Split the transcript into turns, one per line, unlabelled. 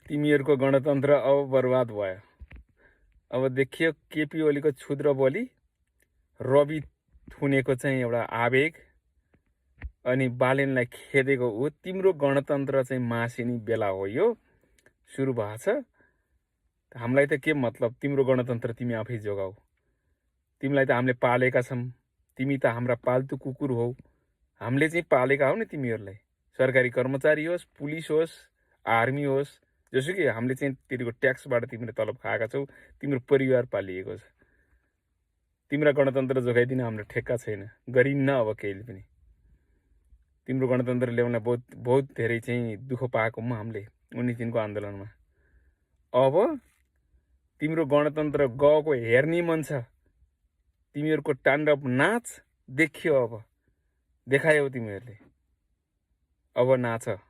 तिमीहरूको गणतन्त्र अब बर्बाद भयो। अब देखियो केपी ओलीको क्षुद्र बोली, रवि थुनेको चाहिँ एउटा आवेग, अनि बालेनलाई खेदेको ऊ। तिम्रो गणतन्त्र चाहिँ मासिने बेला हो यो, सुरु भएको छ। हामीलाई त के मतलब, तिम्रो गणतन्त्र तिमी आफै जोगाऊ। तिमीलाई त हामीले पालेका छौँ, तिमी त हाम्रा पाल्तु कुकुर हौ। हामीले चाहिँ पालेका हौ नि तिमीहरूलाई। सरकारी कर्मचारी होस्, पुलिस होस्, आर्मी होस्, जसुकै हामीले चाहिँ त्यतिको ट्याक्सबाट तिमीले तलब खाएका छौ। तिम्रो परिवार पालिएको छ। तिम्रो गणतन्त्र जोगाइदिन हाम्रो ठेक्का छैन, गरिन्न अब कहिले पनि। तिम्रो गणतन्त्र ल्याउनलाई बहुत धेरै चाहिँ दुःख पाएको म हामीले 19 दिनको आन्दोलनमा। अब तिम्रो गणतन्त्र गएको हेर्ने मन छ। तिमीहरूको ताण्डव नाच देखियो, अब देखायौ तिमीहरूले। अब नाच।